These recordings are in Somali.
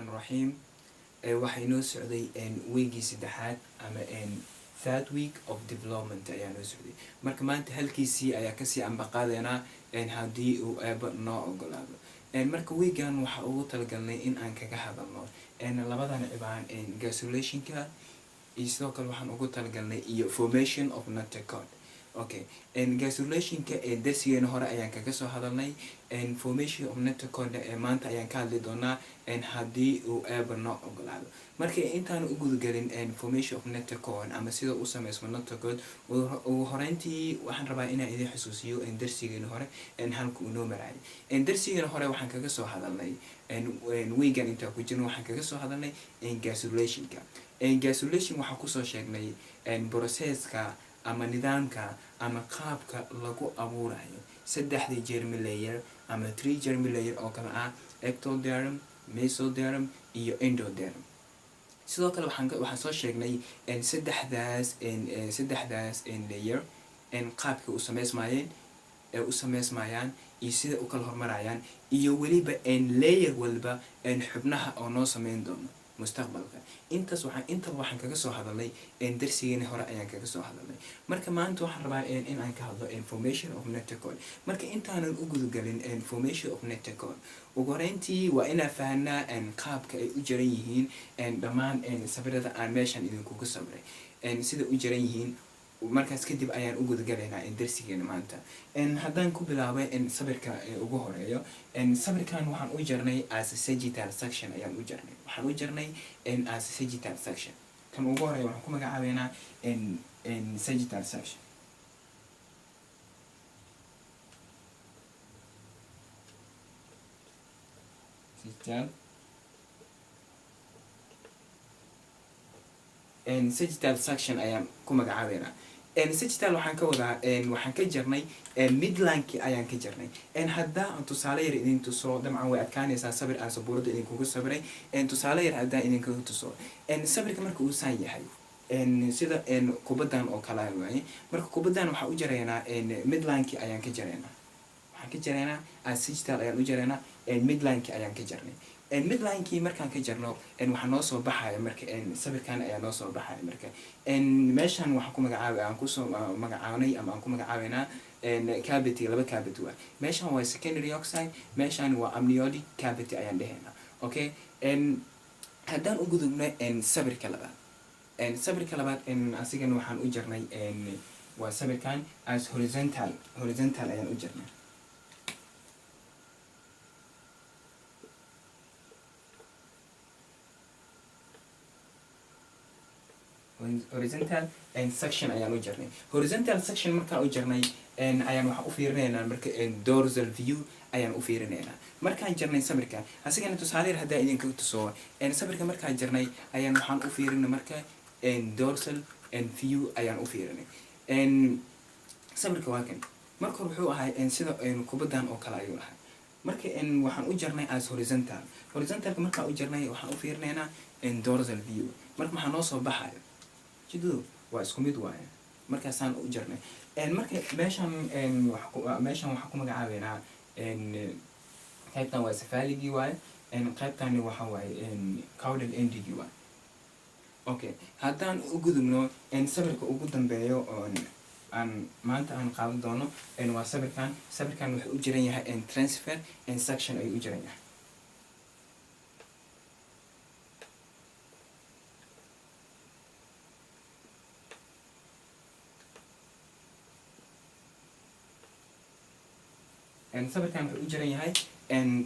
Raxmaan raxiim. Waxaa inoo socday weygii saddexaad ama third week of development ayaa noo socday. Marka maanta halkiisii ayaa kasii ambaqaadeynaa, haddii uu Eeba noo ogolaado. Marka weegan waxaa ugu talagalnay in aan kaga hadalno labadan cibaan, gastrulationka iyo sidoo kale waxaan ugu talagalnay iyo formation of notochord. Okay, gastrulationka darsigeena hore ayaan kaga soo hadalnay. Formation of notochord maanta ayaan ka hadli doonaa, haddii uu Eeba noo ogolaado. Marka intaan u gudagelin formation of notochord ama sida u sameysmo notochord, ugu horeyntii waxaan rabaa inaan idin xusuusiyo darsigeena hore halka uu noo marayay. Darsigeena hore waxaan kaga soo hadalnay, weegan intaan ku jirno waxaan kaga soo hadalnay gastrulationka. Gastrulation waxaan kusoo sheegnay processka ama nidaamka ama qaabka lagu abuurayo saddexda germ layer ama three germ layer oo kale ah ectoderm, mesoderm iyo endoderm. Sidoo kale waxaan soo sheegnay saddexdaas layer qaabka u sameysmayeen ee u sameysmayaan iyo sida u kala horumarayaan, iyo weliba layer walba xubnaha oo noo sameyn doono mustaqbalka. Intaas waxaan intaba waxaan kaga soo hadalnay darsigeeni hore ayaan kaga soo hadalnay. Marka maanta waxaan rabaa in aan ka hadlo formation of notochord. Marka intaanan u gudagelin formation of notochord, ugu horeyntii waa inaa fahanaa qaabka ay u jaran yihiin dhammaan sawirada aan meeshan idinkugu sawiray, sida u jaran yihiin. Markaas kadib ayaan u gudagalaynaa darsigeena maanta. Haddaan ku bilaabay sawirka ugu horeeyo, sawirkan waxaan u jarnay as sagittal section ayaan u jarnay. Waxaan u jarnay as sagittal section. Kan ugu horeeya waxaan ku magacaabeynaa sagittal section. Sagittal sagittal section ayaan ku magacaabeynaa. Sagittal waxaan ka wadaa waxaan ka jarnay midlineki ayaan ka jarnay. Haddaa aan tusaale yar idin tuso, dabcan way adkaanaysaa sawir aan sabuurada idinkugu sawiray. Tusaale yar haddaan idinkaga tuso, sawirka marka uu saan yahay, sida kubaddan oo kale waaye. Marka kubaddan waxaan u jaraynaa midlineki ayaan ka jaraynaa. Waxaan ka jaraynaa sagittal ayaan u jaraynaa. Midlineki ayaan ka jarnay. Midlinekii markaan ka jarno, waxaa noo soo baxaya marka sawirkan ayaa noo soo baxaya. Marka meeshan waxaan ku magacaabay, aan kusoo magacaabnay ama aan ku magacaabeynaa cavity, laba cavity waa. Meeshan waa secondary oocyte, meeshan waa amniotic cavity ayaan dhehaynaa. Okay, haddaan u gudubno sawirka labaad, sawirka labaad asigana waxaan u jarnay, waa sawirkan, as horizontal. Horizontal ayaan u jarnay. Horizontal section ayaan u jarnay. Horizontal section markaan u jarnay ayaan waxaan u fiirinaynaa marka dorsal view ayaan u fiirinaynaa. Markaan jarnay sawirka asigana, tusaale yar haddaan idinkaga tuso, sawirka markaan jarnay ayaan waxaan u fiirinay marka dorsal view ayaan u fiirinay. Sawirka waa kan. Marka hore wuxuu ahay sida kubaddan oo kale ayuu ahay. Marka waxaan u jarnay as horizontal. Horizontalka markaan u jarnay, waxaan u fiirinaynaa dorsal view. Marka maxaa noo soo baxayo? Jidadu waa isku mid waaye. Markaasaan u jarnay. Marka meeshan waxaan ku magacaabeynaa, qaybtan waa cephalicgii waaye, qaybtani waxa waaye caudal endigii waaye. Okay, haddaan u gudubno sawirka ugu dambeeyo oo aan maanta aan qaadan doono, waa sawirkan. Sawirkan wuxuu u jiran yahay transverse section ayuu u jiran yahay. Sawirkan wuxuu u jiran yahay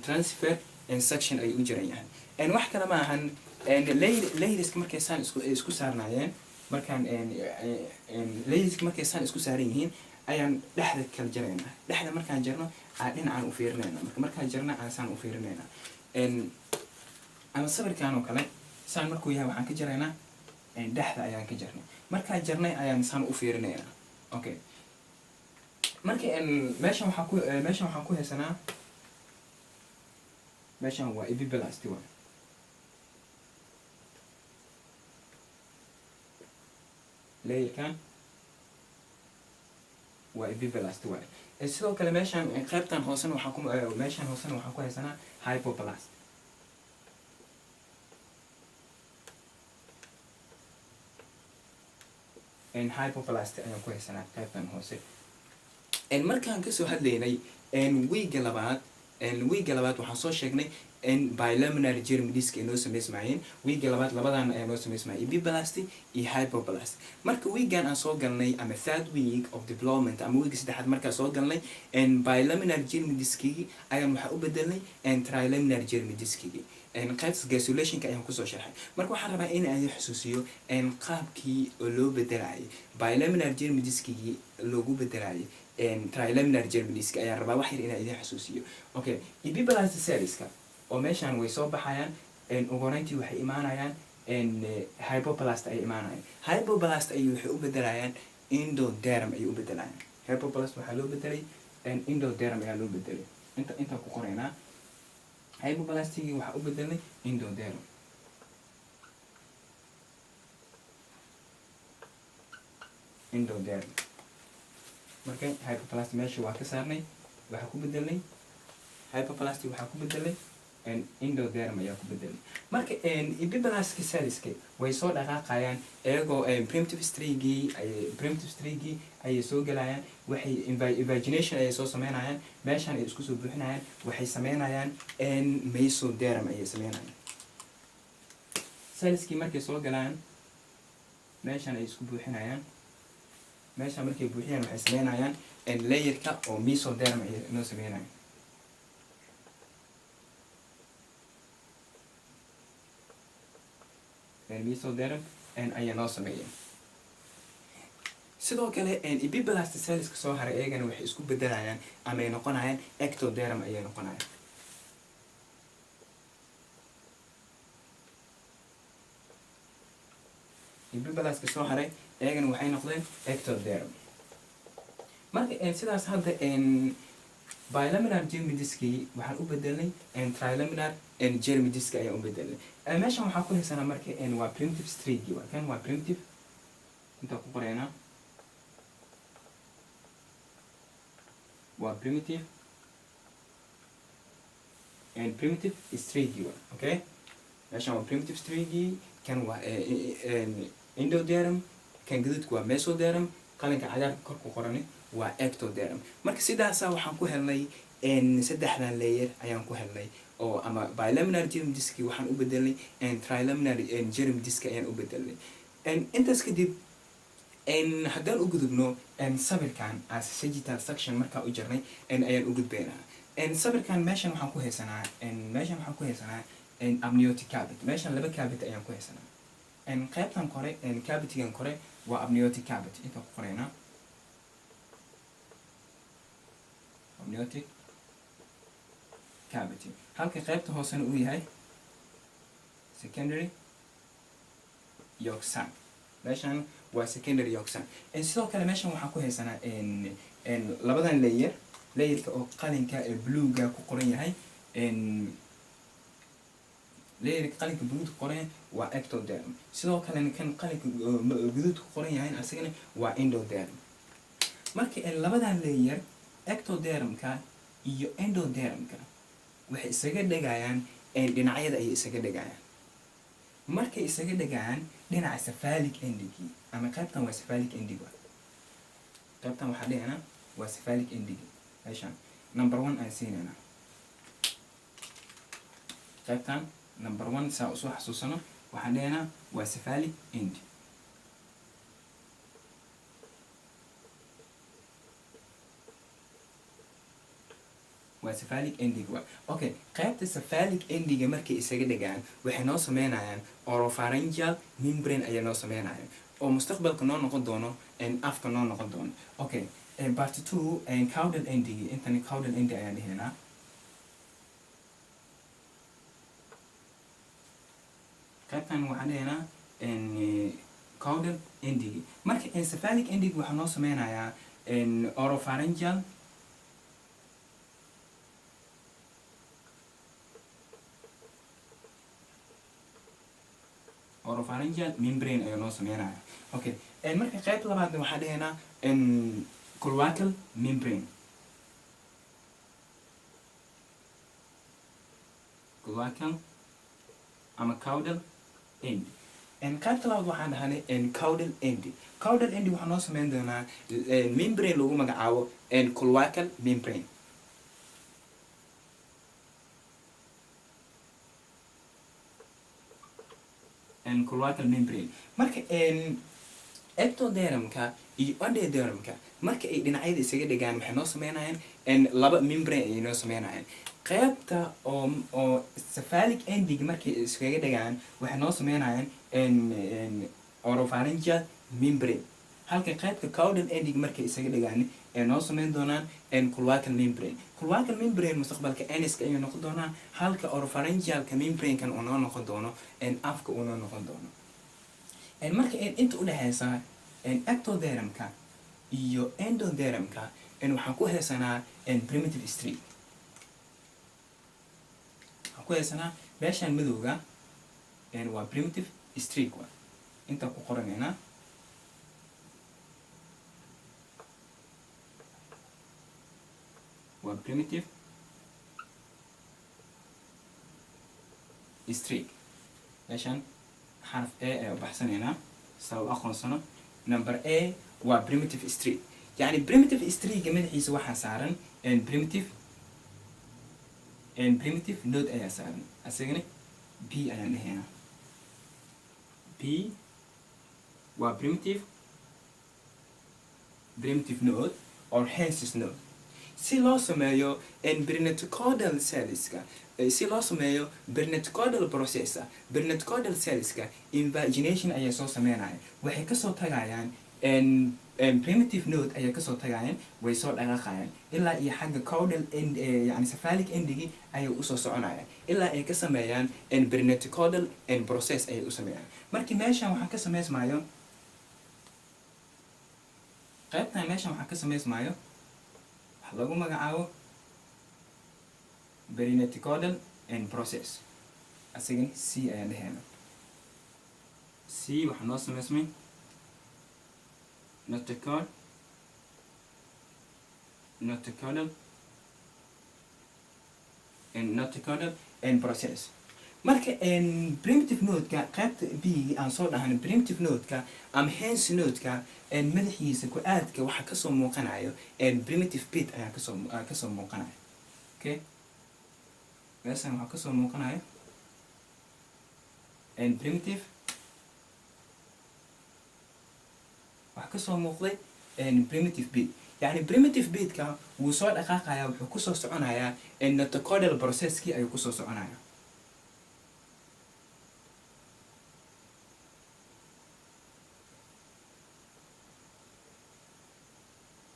transverse section ayuu u jiran yahay. Wax kale ma ahan, layerska markay saan isku saarnaayeen, markaan layerska markay saan isku saaran yihiin ayaan dhexda kala jaraynaa. Dhexda markaan jarno aan dhinacaan u fiirinayna. Marka markaan jarna aan saan u fiirinayna, ama sawirkan oo kale saan markuu yahay, waxaan ka jaraynaa dhexda ayaan ka jarnay. Markaan jarnay ayaan saan u fiirinaynaa. Okay, marka meeshan waxaan ku haysanaa, meeshan waa epiblast waa. Layerkan waa epiblast waay. Sidoo kale meeshan qaybtan hoosena waxaan ku meeshan hoosena waxaan ku haysanaa hypoblast. Hypoblast ayaan ku haysanaa qaybtan hoose. Markaan kasoo hadlaynay wiiga labaad, wiiga labaad waxaan soo sheegnay in bilaminar germ disk ay noo samaysmayeen. Wiiga labaad labadan ayaa noo samaysmaya, epiblast iyo hypoblast. Marka wiigan aan soo galnay, ama third week of development, ama wiiga saddexaad markaan soo galnay, bilaminar germ diskigi ayaan waxaa u bedelnay trilaminar germ diskigi. Qaybtas gastrulationka ayaan kusoo sharxay. Marka waxaan rabaa in aan xusuusiyo qaabkii oo loo bedelayay bilaminar germ diskigii loogu bedelayay trilaminar germ disk ayaan rabaa wax yar inaan idin xusuusiyo. Okay, epiblast cellska oo meeshaan way soo baxayaan. Ugu horeyntii waxay imaanayaan hypoblast ayay imaanayaan. Hypoblast ayay waxay u bedelayaan endoderm ayay u bedelayaan. Hypoblast waxaa loo bedelay endoderm ayaa loo bedelay. Intaan ku qoraynaa, hypoblastigii waxaa u bedelnay endoderm. Endoderm marka hypoblast meesha waa ka saarnay, waxaa ku bedelnay hypoblastic, waxaa ku bedelnay endoderm ayaa ku bedelnay. Marka epiblastka cellska way soo dhaqaaqayaan iyagoo primitive streakgii ayay soo gelayaan. Waxay invagination ayay soo sameynayaan, meeshaan ay isku soo buuxinayaan. Waxay sameynayaan mesoderm ayay sameynayaan. Cellskii markay soo galaan, meeshaan ay isku buuxinayaan. Meeshaan markay buuxiyaan, waxay sameynayaan layerka oo mesoderm ayay noo sameynayaan. Mesoderm ayaa noo sameeyeen. Sidoo kale epiblast cellska soo haray iyagana waxay isku bedelayaan ama ay noqonayaan ectoderm ayay noqonayaan. Epiblastka soo haray iyagana waxay noqdeen ectoderm. Marka sidaas hadda bilaminar germ diski waxaan u bedelnay trilaminar germ disk ayaan u bedelnay. Meeshan waxaan ku haysanaa marka waa primitive streak. Waa kan, waa primitive. Intaan ku qoraynaa waa primitive streak. Okay, meeshan waa primitive streak, kan waa endoderm, kan gaduudku waa mesoderm, qalinka cagaarka kor ku qorani waa ectoderm. Marka sidaasa waxaan ku helnay saddexdan layer ayaan ku helnay, oo ama bilaminar germ diski waxaan u bedelnay trilaminar germ disk ayaan u bedelnay. Intaas kadib haddaan u gudubno sawirkan as sagittal section markaan u jarnay ayaan u gudbaynaa sawirkan. Meeshan waxaan ku haysanaa amniotic cavity. Meeshan laba cavity ayaan ku haysanaa. Qaybtan kore, cavitygan kore waa amniotic cavity. Intaan ku qoraynaa amniotic cavity, halka qaybta hoosena uu yahay secondary yolk sac. Meeshan waa secondary yolk sac. Sidoo kale meeshan waxaan ku haysanaa labadan layer. Layerka oo qalinka ee bluega ku qoran yahay, layerka qalinka buluugga ku qoran yahay waa ectoderm. Sidoo kalena kan qalinka guduudka ku qoran yahay asagana waa endoderm. Marka labadan layer, ectodermka iyo endodermka, waxay isaga dhegayaan dhinacyada ayay isaga dhegayaan. Markay isaga dhegayaan dhinaca cephalic endigi, ama qaybtan waa cephalic endig, qaybtan waxaa dhihanaa waa cephalic endigi. Meeshan number one aan siinaynaa, qaybtan number one saa usoo xasuusano, waxaan dhihanaa waa cephalic end. Waa cephalic endig wa. Okay, qaybta cephalic endiga markay isaga dhigaan, waxay noo sameynayaan oropharyngeal membrane ayay noo sameynayaan, oo mustaqbalka noo noqon doono, afka noo noqon doono. Okay, part two, caudal endigi, intan caudal endi ayaan dhihaynaa. Qaybtan waxaan dhihaynaa caudal endigi. Marka cephalic endig waxaa noo sameynayaa oropharyngeal membrane ayuu noo sameynaya. Okay, marka qayb labaadna waxaan dhihaynaa cloacal membrane. Cloacal ama caudal end. Qaybta labaad waxaan dhahanay caudal end. Caudal end waxaa noo sameyn doonaa membrane lagu magacaabo cloacal membrane. Cloacal membrane. Marka ectodermka iyo endodermka marka ay dhinacyada isaga dhigaan, waxay noo sameynayaan laba membrane ayay noo sameynayaan. Qaybta oo cephalic ending markay iskaga dhigaan, waxay noo sameynayaan oropharyngeal membrane, halka qaybta caudal ending markay isaga dhigaan ay noo sameyn doonaan cloacal membrane. Cloacal membrane mustaqbalka anuska ayuu noqon doonaa, halka oropharyngealka membrane-kan uu noo noqon doono afka uu noo noqon doono. Marka inta udhexeysa ectodermka iyo endodermka waxaan ku haysanaa primitive streak. Waxaan ku haysanaa meeshaan madowga waa primitive streak. Wa intaan ku qoranaynaa waa primitive streak. Meeshaan xaraf A ayaa u baxsanaynaa saa u aqoonsano. Number A waa primitive streak. Yani primitive streaka madaxiisa waxaa saaran primitive node ayaa saaran, asagana B ayaan dhahaynaa. B waa primitive node or Hensen's node. Si loo sameeyo prenotochordal cellska, si loo sameeyo prenotochordal processa, prenotochordal cellska invagination ayay soo sameynaya. Waxay kasoo tagayaan primitive node ayay kasoo tagayaan, way soo dhaqaaqayaan ilaa iyo xagga caudal end, yani cephalic endigi ayay usoo soconayaan ilaa ay ka sameeyaan prenotochordal process ayay u sameeyaan. Markii meeshan waxaa ka sameysmaayo, qaybtan meeshan waxaa ka sameysmaayo waxa lagu magacaabo prenotochordal process. Asagana C ayaan dhehayna. C waxaa noo sameysmay notochordal process. Marka primitive nodeka qaybta B aan soo dhahan, primitive nodeka ama Hensen's nodeka madaxiisa ku-aadka waxaa kasoo muuqanayo primitive pit ayaa kasoo muuqanayo. Okay, meeshan waxaa kasoo muuqanayo primitive, waxaa kasoo muuqday primitive pit. Yani primitive pitka wuu soo dhaqaaqayaa, wuxuu kusoo soconayaa notochordal processkii ayuu kusoo soconaya.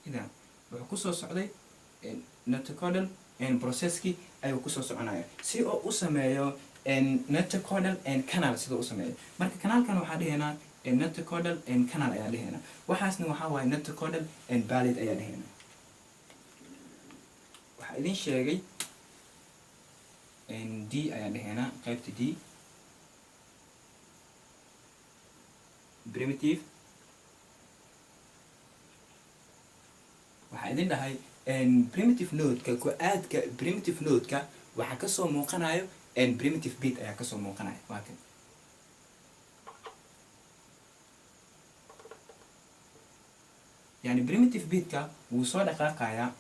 Idan wuxuu kusoo socday notochordal processkii ayuu kusoo soconaya si oo u sameeyo notochordal canal, sidoo u sameeyo. Marka canalkan waxaa dhehaynaa notochordal canal ayaa dhehaynaa. Waxaasna waxaa waaye notochordal palate ayaa dhehaynaa. Waxaa idin sheegay D ayaa dhehaynaa, qaybta D, primitive. Waxaa idin dhahay primitive nodeka ku-aadka, primitive nodeka waxaa kasoo muuqanayo primitive pit ayaa kasoo muuqanaya. Waa kan. Yani primitive pitka wuu soo dhaqaaqayaa.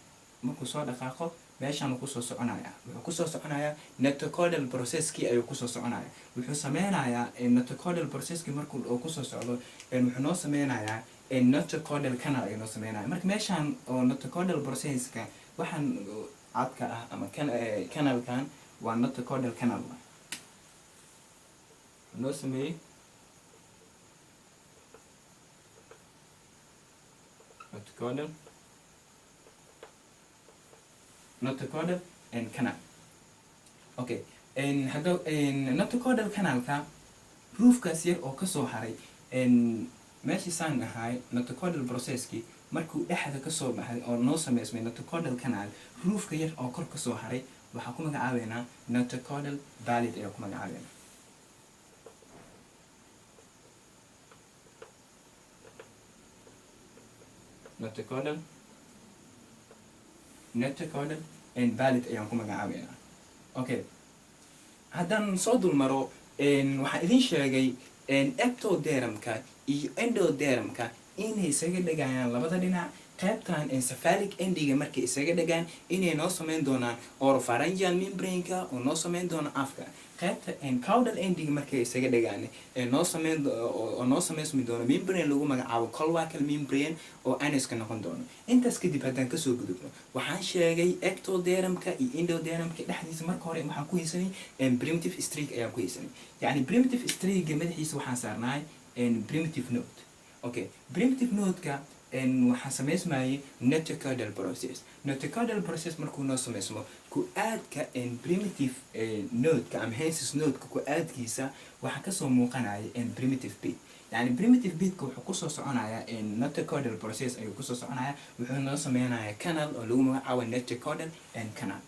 Markuu soo dhaqaaqo, meeshaan kusoo soconaya, wuxuu kusoo soconayaa notochordal processkii ayuu kusoo soconaya. Wuxuu sameynayaa notochordal processkii. Markuu kusoo socdo, wuxuu noo sameynayaa notochordal canal ayuu noo sameynaya. Marka meeshaan oo notochordal processka, waxaan cadka ah ama canalkan waa notochordal canal wuxuu noo sameeyey notochordal canal. Okay, hadda notochordal canalka roofkaas yar oo kasoo haray meeshii saan ahaay, notochordal processkii markuu dhexda kasoo baxay oo noo sameysmay notochordal canal, roofka yar oo kor kasoo haray waxaa ku magacaabeynaa notochordal palate ayaa ku magacaabeynaa. Notochordal palate ayaan ku magacaabeynaa. Okay, haddaan soo dulmaro, waxaan idin sheegay Ectodermka iyo endodermka inay isaga dhegayaan labada dhinac. Qaybtan cephalic endiga markay isaga dhagaan, inay noo sameyn doonaan oropharyngeal membrane-ka oo noo sameyn doono afka. Qaybta caudal endiga markay isaga dhagaan, noo sameyn oo noo sameysmi doono membrane lagu magacaabo cloacal membrane oo anuska noqon doono. Intaas kadib haddaan kasoo gudubno, waxaan sheegay ectodermka iyo endodermka dhexdiisa marka hore waxaan ku haysanay primitive streak ayaan ku haysanay. Yacni primitive streaka madaxiisa waxaan saarnaay primitive node. Okay, primitive node-ka waxaa sameysmayay notochordal process. Notochordal process markuu noo sameysmo, ku-aadka primitive node-ka ama Hensen's node-ka ku-aadkiisa waxaa kasoo muuqanaya primitive pit. Yani primitive pitka wuxuu kusoo soconayaa notochordal process ayuu kusoo soconaya. Wuxuu noo sameynayaa canal oo lagu magacaabo notochordal canal.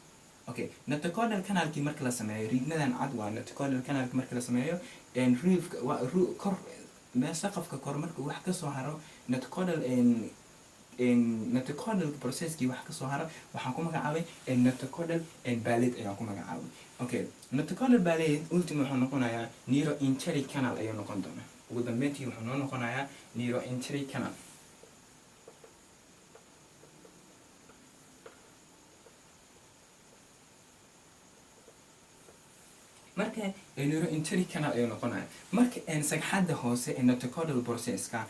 Okay, notochordal canalkii marka la sameeyo, riigmadan cad waa notochordal canalki. Marka la sameeyo, roofka waa kor, meel saqafka kor marka wax kasoo haro, notochordal processkii wax kasoo haro waxaan ku magacaabay notochordal plate ayaan ku magacaabay. Okay, notochordal plate ultima wuxuu noqonayaa neuroenteric canal ayuu noqon doonaa. Ugu dambeyntii wuxuu noo noqonayaa neuroenteric canal. Marka neuroenteric canal ayuu noqonaya. Marka sagxadda hoose ee notochordal processka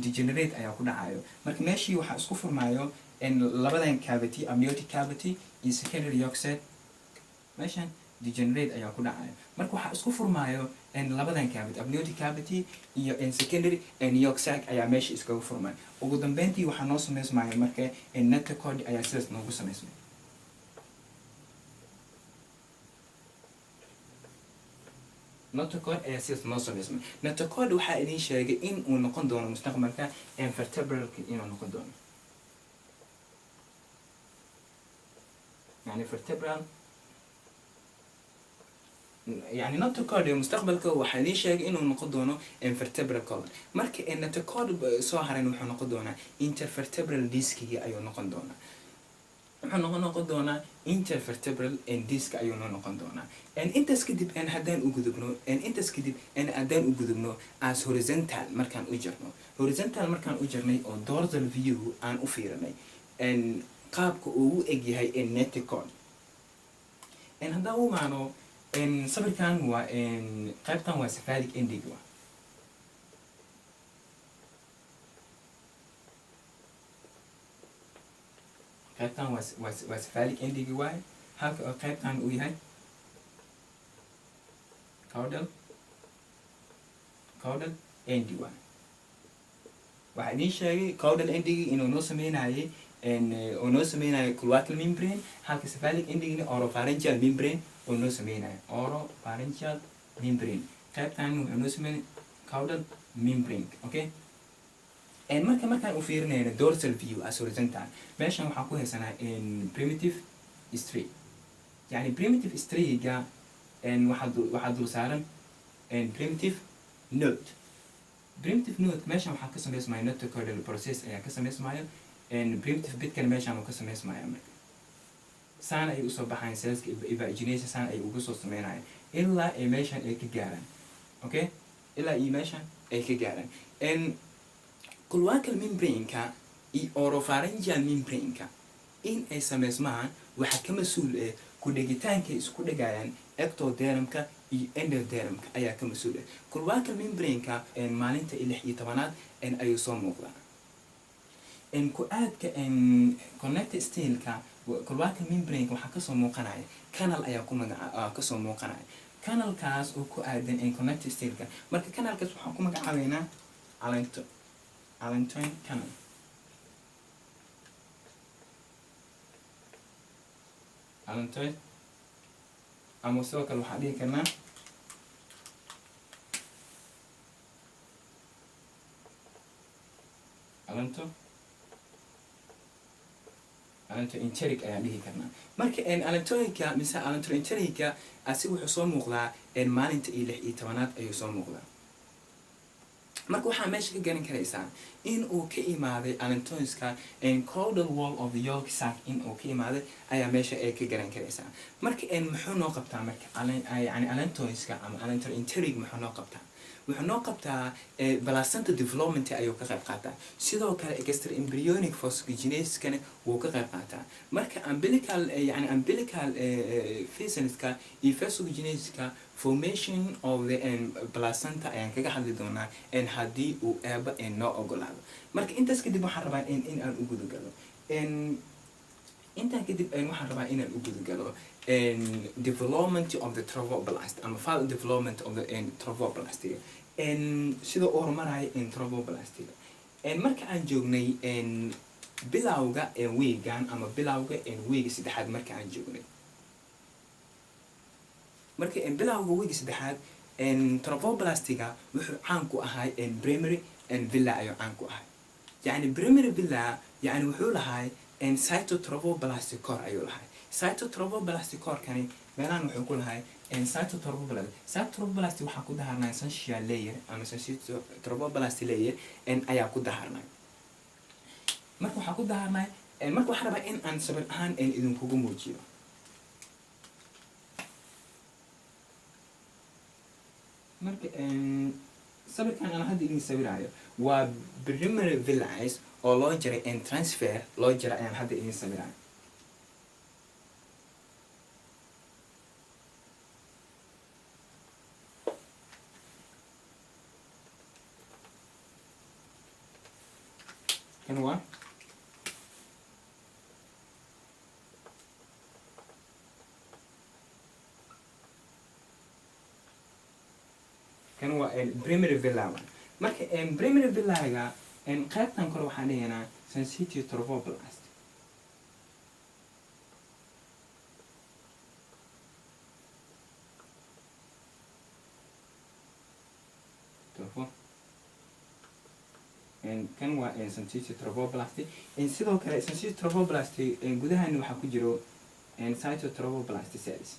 degenerate ayaa ku dhacayo. Marka meeshii waxaa isku furmaayo labadan cavity, amniotic cavity iyo secondary yolk sac. Meeshan degenerate ayaa ku dhacayo. Marka waxaa isku furmaayo labadan cavity, amniotic cavity iyo secondary yolk sac ayaa meesha iskaga furmaayo. Ugu dambeyntii waxaa noo sameysmaya marka notochord ayaa sidaas noogu sameysmay. Notochord ayaa sidaas noo sameysmay. Notochord waxaa idin sheegay in uu noqon doono mustaqbalka vertebralka inuu noqon doono, yani vertebral, yani notochord mustaqbalka waxaa idiin sheegay inuu noqon doono vertebral column. Marka notochord soo haran wuxuu noqon doonaa intervertebral diskiga ayuu noqon doonaa. Wuxuu noqon doonaa intervertebral disk ayuu noo noqon doonaa. Intaas kadib haddaan u gudubno, intaas kadib haddaan u gudubno as horizontal markaan u jirno, horizontal markaan u jirnay oo dorsal view aan u fiirinay qaabka uu u egyahay notochord, haddaan u imaano sawirkan, waa qaybtan waa cephalic ending wa. Qaybtan waa cephalic ending waaye, halka oo qaybtan uu yahay caudal end waay. Waxaa idiin sheegay caudal endigi inuu noo sameynayay oo noo sameynayo cloacal membrane, halka cephalic endigina oropharyngeal membrane oo noo sameynayo oropharyngeal membrane. Qaybtan wuxuu noo sameynay caudal membrane. Okay, marka markaan u fiirinayno dorsal view as horizontal, meeshan waxaan ku haysanaa primitive streak. Yani primitive streakga waxaa dul saaran primitive node. Primitive node meeshan waxaa ka sameysmaya notochordal process ayaa ka sameysmaya. Primitive pitkana meeshaan uu ka sameysmaya. Marka saan ay usoo baxayan cellska, evagination saan ay uga soo sameynayaan ilaa ay meeshan ay ka gaaraan. Okay, ilaa iyo meeshan ay ka gaaraan. Cloacal membrane-ka iyo oropharyngeal membrane-ka in ay sameysmaan waxaa ka mas-uul ah ku dhegitaankay isku dhegayaan ectodermka iyo endodermka ayaa ka mas-uul ah. Cloacal membrane-ka maalinta 16aad ayuu soo muuqdaa. Ku-aadka connective styleka cloacal membrane waxaa kasoo muuqanaya canal ayaa ku magaca kasoo muuqanaya, canalkaas oo ku aadan connective styleka. Marka canalkaas waxaan ku magacaabeynaa allantoin canal. Allantoin, ama sidoo kale waxaan dhihi karnaa allantoenteric ayaan dhihi karnaa. Marka allantoinka mise allantoentericka asiga wuxuu soo muuqdaa maalinta iyo 16aad ayuu soo muuqdaa. Marka waxaa meesha ka garan karaysaa in uu ka imaaday allantoinska caudal wall of the yolk sac in uu ka imaaday ayaa meesha ay ka garan karaysaa. Marka muxuu noo qabtaa? Marka yani allantoinska ama allantoenteric muxuu noo qabtaa? Wuxuu noo qabtaa placenta development ayuu ka qayb qaataa. Sidoo kale extra embryonic vasculogenesiskana wuu ka qayb qaataa. Marka umbilical, yani umbilical vesselska iyo vasculogenesiska, formation of the placenta ayaan kaga hadli doonaa haddii uu Eeba noo ogolaado. Marka intaas kadib waxaan rabaa in aan u gudagalo, intaa kadib waxaan rabaa inaan u gudagalo development of the trophoblast ama further development of the trophoblastiga, sida u horumarayo trophoblastiga. Marka aan joognay bilowga weegan ama bilowga weega saddexaad, marka aan joognay marka bilowga weega saddexaad, trophoblastiga wuxuu caan ku ahay primary villi ayuu caan ku ahay. Yani primary villi, yani wuxuu lahay cytotrophoblastic core ayuu lahay. Cytotrophoblastic core-kani meelahan wuxuu ku lahay cytotrophoblastic. Cytotrophoblastic waxaa ku daharnay syncytial layer ama cytotrophoblastic layer ayaa ku daharnay. Marka waxaa ku daharnay, marka waxaan rabaa in aan sawir ahaan idinkugu muujiyo. Marka sawirkan aan hadda idin sawirayo waa primary villi oo loo jaray transverse loo jaray ayaan hadda idin sawirayo. Kan waa kan waa primary villi. Marka primary villiga qaybtan kore waxaan dhigaynaa syncytiotrophoblast. Tropho kan waa syncytiotrophoblast. Sidoo kale syncytiotrophoblast gudahan waxaa ku jiro cytotrophoblast cells.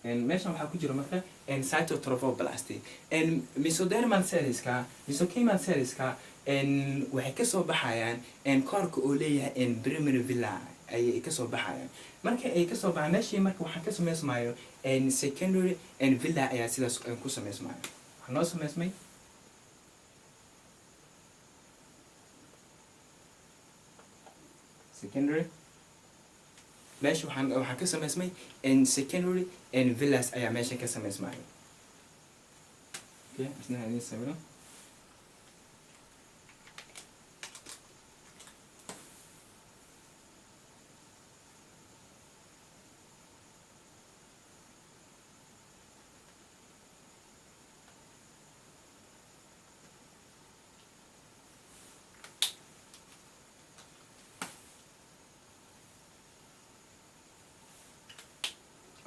Meeshan waxaa ku jiro marka cytotrophoblast. Mesodermal cellska, mesenchymal cellska waxay kasoo baxayaan coreka oo leeyahay primary villi ayay kasoo baxayaan. Marka ay kasoo baxaan meeshii, marka waxaa ka sameysmayo secondary villi ayaa sidaas ku sameysmayo. Waxaa noo sameysmay secondary, meesha waxaan ka sameysmay secondary villus ayaa meesha ka sameysmayo. Okay, isna idin sawiro.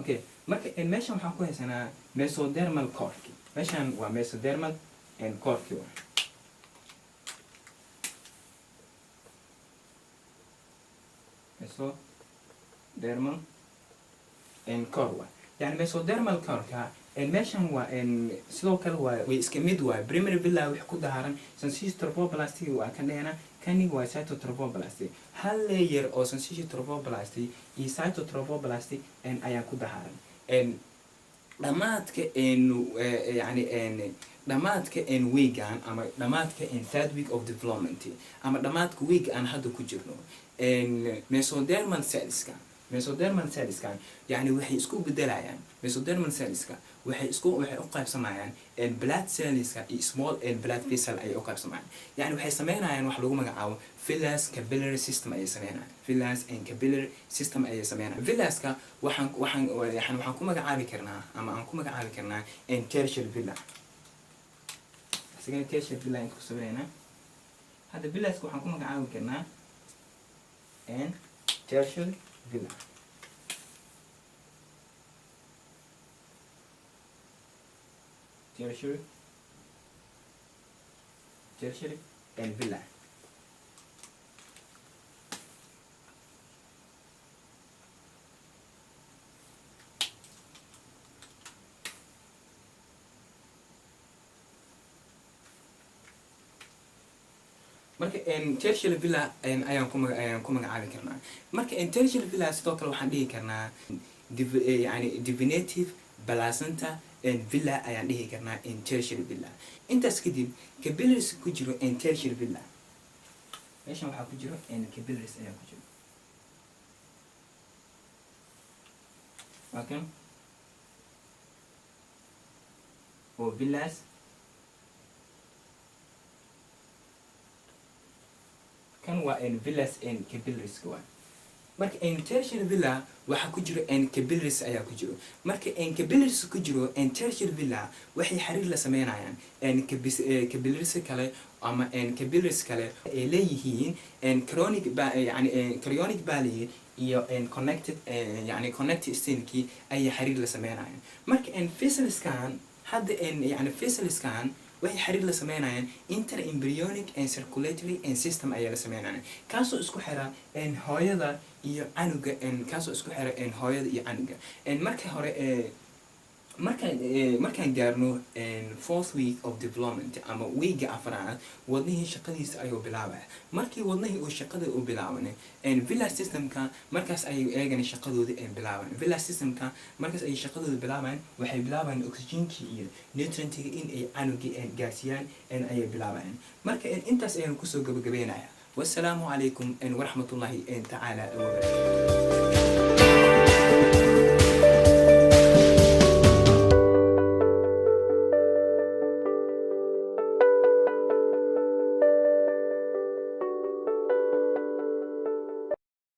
Okay, marka meeshan waxaan ku haysanaa mesodermal coreki. Meeshan waa mesodermal coreki waa mesodermal core waa, yani mesodermal coreka meeshan waa. Sidoo kale waa way iska mid waay primary villi wax ku daharan syncytiotrophoblast waa kan dhehena. Kani waa cytotrophoblast. Hal layer oo syncytiotrophoblast iyo cytotrophoblast ayaa ku daharan. Dhamaadka, yani dhamaadka weegan ama dhamaadka third week of development ama dhamaadka week aan hadda ku jirno, mesodermal cellska, mesodermal cellskan yani waxay isku bedelayaan, mesodermal cellska waxay u qaybsamayaan blood cellska iyo small blood vessel ayay u qaybsamayaan. Yani waxay sameynayaan wax lagu magacaabo villus capillary system ayay sameynayaan. Villus and capillary system ayay sameynayaan. Villuska waxaan ku magacaabi karnaa ama aan ku magacaabi karnaa tertiary villi. Isagana tertiary villi inta ku sawireynaa. Hadda villuska waxaan ku magacaabi karnaa tertiary villi. Tertiary and villi. Marka tertiary villi ayaan ku magacaabi karnaa. Marka tertiary villi sidoo kale waxaan dhihi karnaa yani definitive placenta villi ayaan dhihi karnaa tertiary villi. Intaas kadib, capillaries ku jiro tertiary villi, meeshan waxaa ku jiro capillaries ayaa ku jiro. Waa kan oo villas. Kan waa villus capillaries waa. Marka tertiary villi waxaa ku jiro capillaries ayaa ku jiro. Marka capillaries ku jiro tertiary villi waxay xiriir la sameynayaan capillaries kale ama capillaries kale ay leeyihiin chronic, yani chorionic villi iyo connected, yani connected stemkii ayay xiriir la sameynayaan. Marka vesselskan hadda, yani vesselskan waxay xiriir la sameynayaan intraembryonic and circulatory and system ayaa la sameynayaan, kaasoo isku xira hooyada iyo canuga, kaasoo isku xira hooyada iyo canuga. Marka hore, markaan gaarno fourth week of development ama weekga afraad, wadnihii shaqadiisa ayuu bilaabaya. Markii wadnihii uu shaqada u bilaabanay, villus systemka markaas ayay eegana shaqadoodii ay bilaaban. Villus systemka markaas ayay shaqadooda bilaabayaan. Waxay bilaabayaan oxygenkii iyo nutrientiga in ay canugii gaarsiiyaan ayay bilaabayaan. Marka intaas ayaan kusoo gabagabeynaya. Wassalaamu calaykum waraxmatullahi tacaala wabarakatu.